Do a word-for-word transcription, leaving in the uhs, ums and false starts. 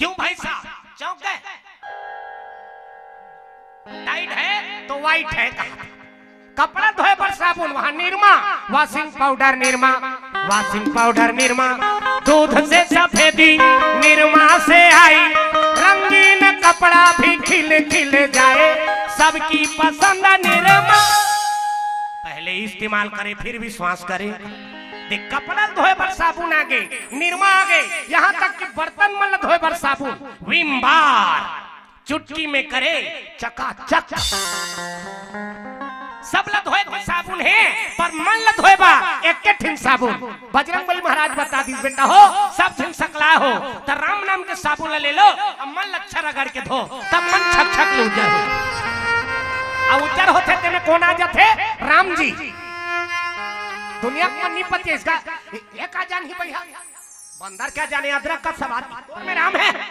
क्यों भाई साहब, चौंक गए? टाइट है तो वाइट है, कहा। कपड़ा धोए बर साबुन, वहां Nirma, washing powder Nirma, washing powder Nirma, दूध से सफेदी निरमा से आई, रंगीन कपड़ा भी खिल खिल जाए, सबकी पसंद निरमा। पहले इस्तेमाल करे, फिर विश्वास करे। देख, कपड़ा धोए बर साबुन आगे, निरमा आगे, यहां तक कि बर्तन मन ल धोए बर साबुन, विम बार, चुटकी में करे चकाचक। सब ल धोए के साबुन हे, पर मन ल धोए बर एके ठिन साबुन। बजरंग बली महाराज बता दिस, बेटा हो, सब झन सकला हो, त राम नाम के साबुन ल ले लो, अब मन ल अच्छा रगड़ के धो, तब मन छक छक ले उज्जर हो। अब उज्जर होथे तेमे कोन आ जाथे? राम जी। दुनिया के मन नहीं पतिस का, ये का जानही भैया? बंदर क्या जाने अदरक का स्वाद, तोर में राम है।